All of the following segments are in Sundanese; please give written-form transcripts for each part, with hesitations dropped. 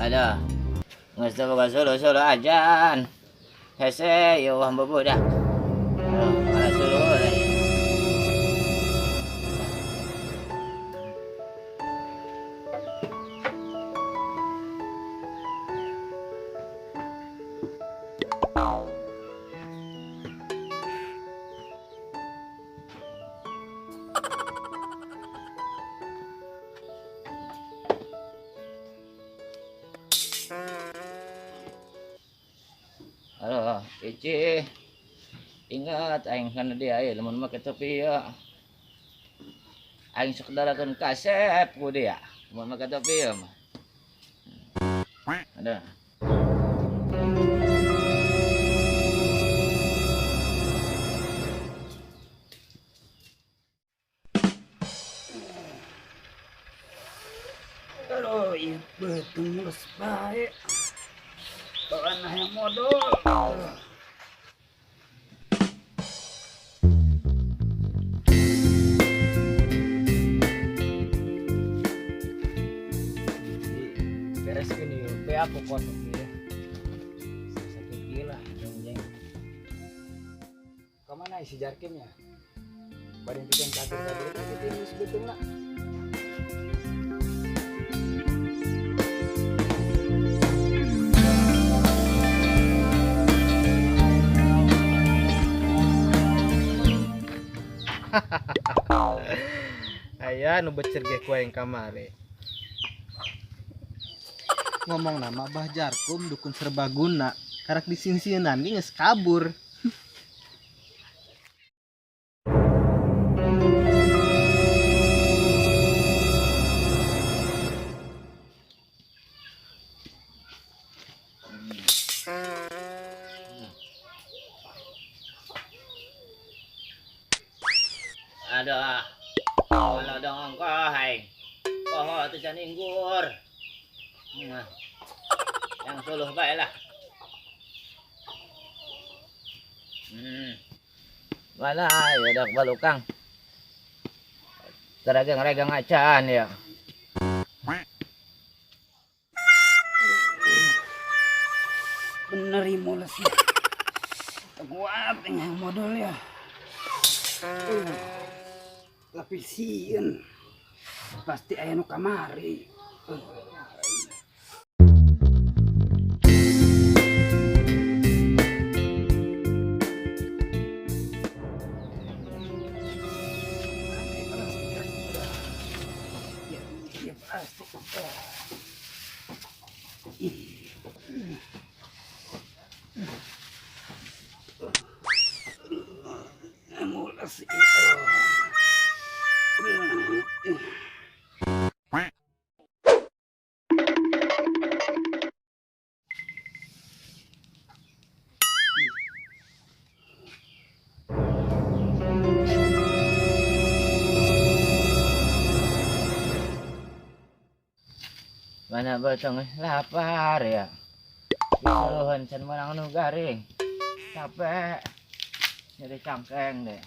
Ada. Geus teu boga suluh-suluh ajan. Hese ieu wah budak. Aduh, ada suluh deui. Aduh, Ici. Ingat aing kana dia ieu lamun make topi ieu. Aing sok dalakeun kasep ku dia. Lamun make topi ieu mah. Ada. Aduh, ieu beuteung geus bae. Bawaan hayang modal. Bereskeun ieu, be aku kotok ieu. Sakit gila, jeng. Kamana si Jarkim ya? Bari bikin kabur-kabur kitu geus beuteung lah. Aya nu becer ge ku aing kamari. Ngomong nama Bah Jarkum dukun serbaguna, karak disinsieunan ge geus kabur. Aduh. Kalau dong ongkoh aing. Poho teu can inggur. Yang suluh bae lah. Mana ya dak balukang. Teragang-regang acan ya. Bener mules ya. Kuat yang modal ya. Tapi sieun. Pasti aya nu kamari. Ya, pasti. Mules. Mana beuteung lapar ya. Disuruhan can meunang nu garing. Capek. Nyeri cangkeng deh.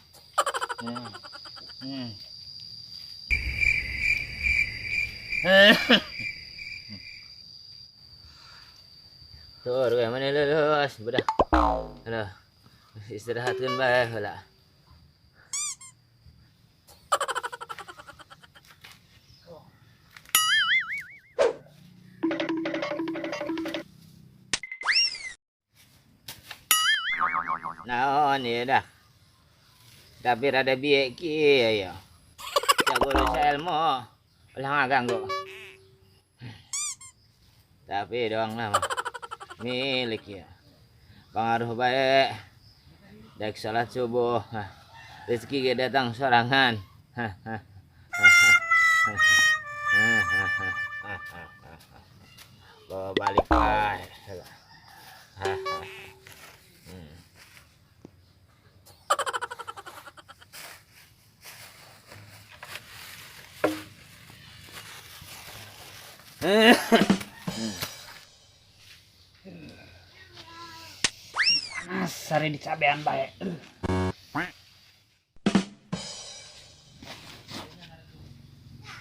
Tuh, rugi mana lulus, budak. Aduh, istirahatkeun bae heula. Naon ieu dah. Tapi rada bieu kieu ya. Jago ilmu. Ulah ngaganggu. Tapi doang lah mah. Milik ya. Pangaruh bae. Dek salat subuh. Rezeki ge datang sorangan. Balik bae. Panas sare dicabean bae.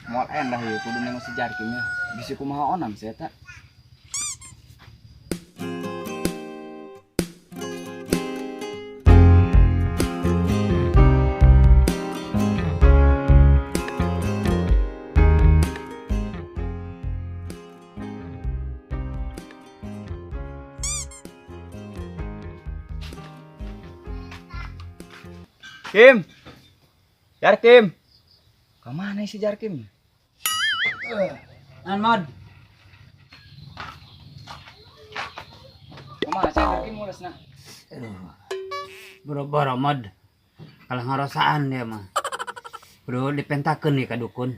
Moal endah ieu kudu nengok si Jarkim ya. Bisi kumaha onam sih eta. Kim. Jarkim. Kemana si Jarkim? Nan mod. Kumaha si Jarkim mulesna? Boro-boro mod. Kalau ngarosaan dia mah. Bro dipentakeun nih ka dukun.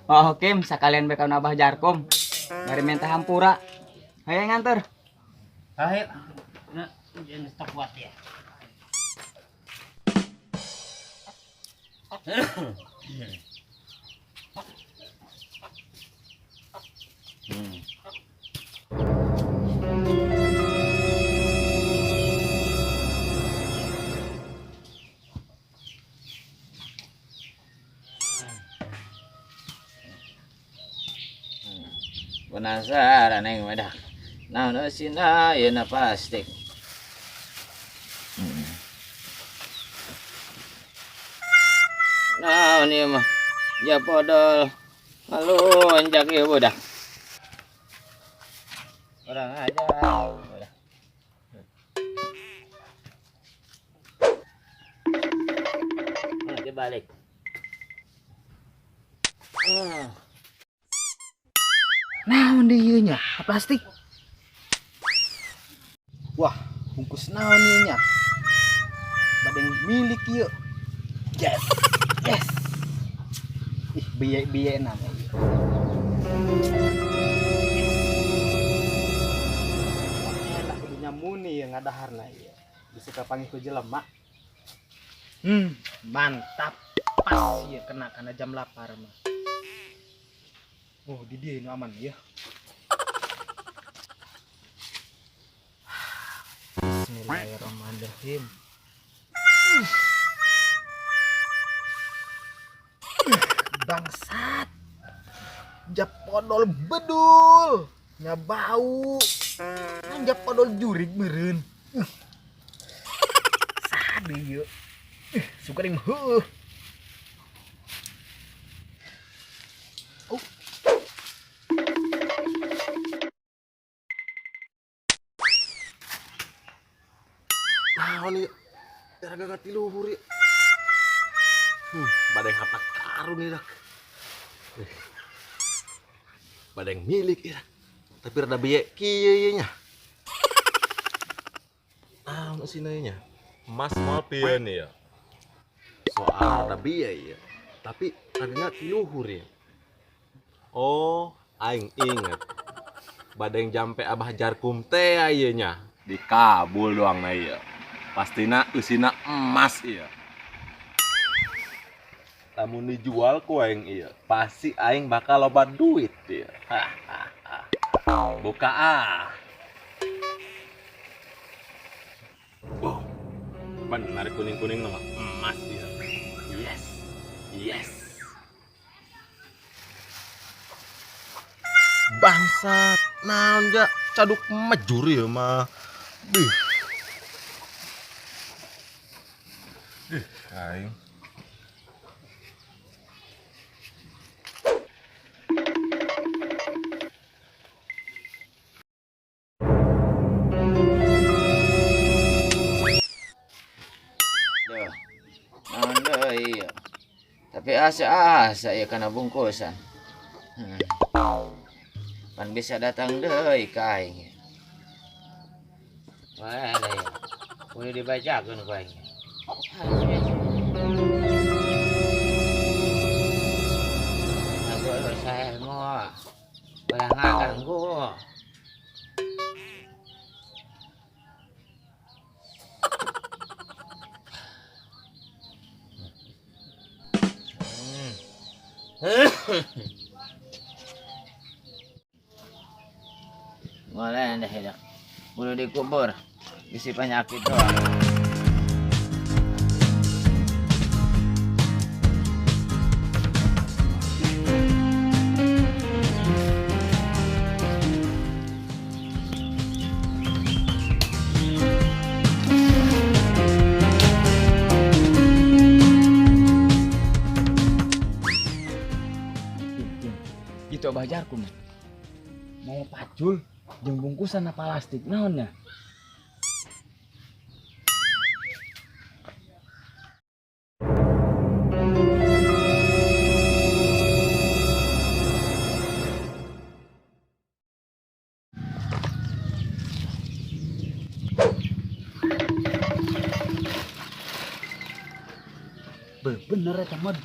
Oh Kim, sekalian beka Abah Jarkom. Bari minta hampura. Hayo nganter. Hayo. Nah, jangan stop buat ya. Penasaran aing mah dah. Naon eusina ieu na plastik. Naon ieu mah? Ja podol. Ngalunjak ieu budak. Orang aja. Budak. Nanti balik. Naon deui ieu nya? Plastik. Wah, bungkus naon ieu nya? Badeng milik ieu. Yes. Yes. Ih, biye-biye nama ieu. Enak kudu nyamuni ieu ngadaharna ieu. Bisa kapanggih ku jelema. Mantap. Pas ieu kena kana jam lapar mah. Oh, di dia ini aman ya. Bismillahirrahmanirrahim. Bangsat. Japodol bedul. Nya bau. Japodol jurig meureun. Sade ieu. Suka ring heuh. Naon ieu? Darah gak tiluhur ieu. Badai harta karun ieu dak. Badai milik ieu dak. Tapi rada bieu kieu ieu nya. Naon eusina ieu nya? Emas moal pieun ieu. Soal rada bieu ieu. Tapi ragana tiluhur ieu. Oh, aing inget. Badai jampe Abah Jarkum teh ieu nya. Dikabul doang na ieu. Pastina eusina emas ieu. Lamun dijual ku aing ieu, pasti aing bakal loba duit ieu. Buka ah. Oh, benar kuning-kuning mah emas ieu. Yes. Yes. Bangsat, naon ja caduk mejur ieu mah. Bih. Ih, aing. Duh. Naon deui ieu? Tapi asa-asa ieu kana bungkusan. Pan bisa datang deui ka aing. Wah, deui. Kudu dibacakeun ku aing. Aku saya mau. Ulah ngaganggu. Mulai dah hidup. Bulu dikubur, isi penyakit doang. Itu Abah Jarkum mau pacul jeung bungkusan apa plastik naonnya? Bener eta mod.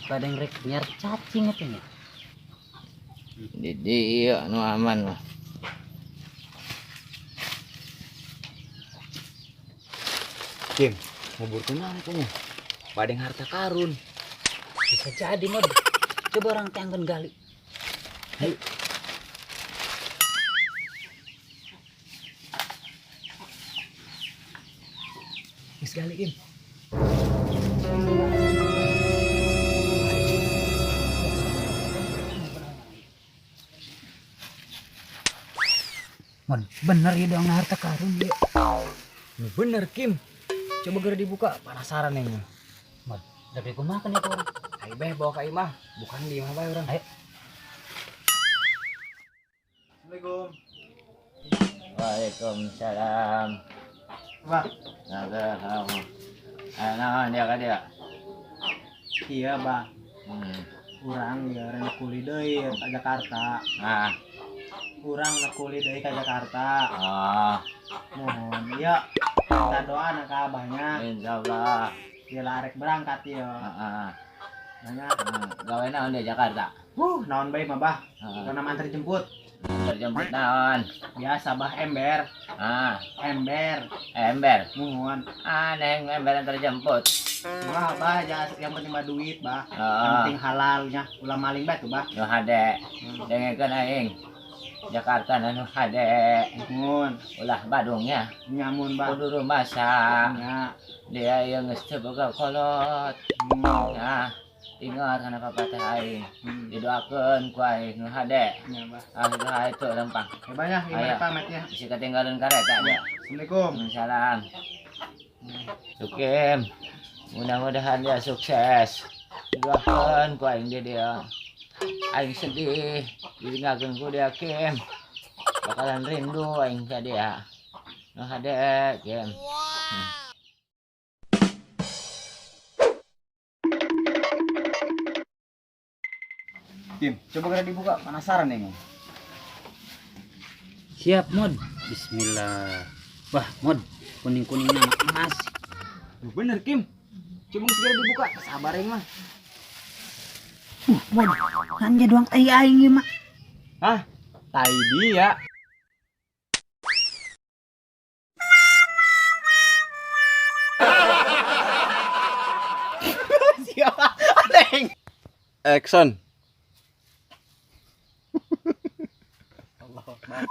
Badeng rek nyiar cacing eta nya. Di iya nu aman mah. Kim, nguburkeun naon eta nya? Badeng harta karun. Bisa jadi mod. Coba orang tanggen gali. Ayo. Geus gali, Kim. Mon, bener ya dong harta karun ya. Bener Kim. Coba geura dibuka, penasaran ini. Mon, tapi kumaha kan itu orang? Ayo beh bawa ka imah, bukan di imah bae urang. Ayo. Assalamualaikum. Waalaikumsalam. Bah. Nah, naon dia ka dia? Iya, Bah. Urang ya urang kuli deui ka Jakarta. Nah. Urang kuli deui ka Jakarta. Ah. Mohon iya minta doa na ka abahnya. Insyaallah. Dia larek berangkat ya. Heeh. Banyak. Gawe naon di Jakarta? Naon bae mah, Bah. Karena antar jemput. Antar jemput naon? Biasa, Bah, ember. Ah, ember. Ember. Mohon. Aneh ember antar jemput. Wah, Bah, yang penting mah duit, Bah. Yang penting halalnya, ulah maling bae tuh, Bah. Nu hade. Dengekeun aing. Jakarta nu hade. Mun. Ulah Badungnya. Nyamun, Bah. Kudu rumasa. Nya. Dia yang geus teu boga kolot. Nah, ingat kana papatah aing. Didoakeun ku aing nu hade. Nya, Bah. Ah, itu lempang. Banyak gimana pametnya? Bisa ketinggalan kareta dia. Assalamualaikum. Waalaikumsalam. Sukim. Mudah-mudahan dia sukses. Didoakeun ku aing dia. Aing sedih ditinggalkeun ku dia Kim. Bakalan rindu aing ka dia. Nu hade Kim. Kim, coba geura dibuka, penasaran nih. Siap, Mod. Bismillah. Wah, Mod, kuning-kuning nama emas. Bener, Kim. Coba segera dibuka, sabar aing mah. Mod, kan dia doang tai aing ieu mah. Hah? Tai dia. Siapa? Aneh. Action. Allah Akbar.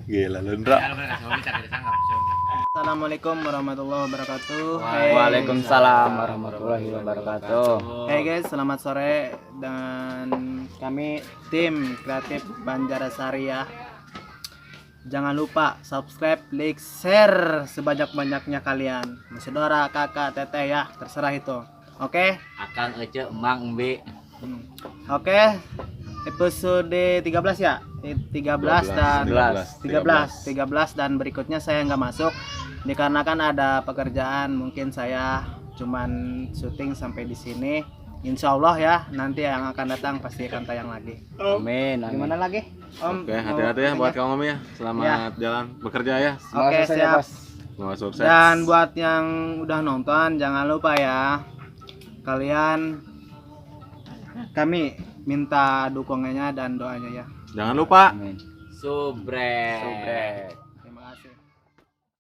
Gila Lundra. Assalamualaikum warahmatullahi wabarakatuh. Waalaikumsalam warahmatullahi wabarakatuh. Hey guys, selamat sore dan kami tim kreatif Banjarasari ya. Jangan lupa subscribe, like, share sebanyak-banyaknya kalian. Saudara, kakak, teteh ya, terserah itu. Oke? Akang Ece, Emang, Embe. Oke. Episode 13 ya? 13 dan 13 dan berikutnya saya nggak masuk dikarenakan ada pekerjaan, mungkin saya cuman syuting sampai di sini. Insya Allah ya, nanti yang akan datang pasti akan tayang lagi. Amin. Gimana lagi? Om, oke, hati-hati ya buat kamu Om ya. Selamat jalan bekerja ya. Oke, siap. Semoga sukses. Dan buat yang udah nonton jangan lupa ya, Kalian, kami minta dukungannya dan doanya ya. Jangan lupa Amin. Subrek. Subrek.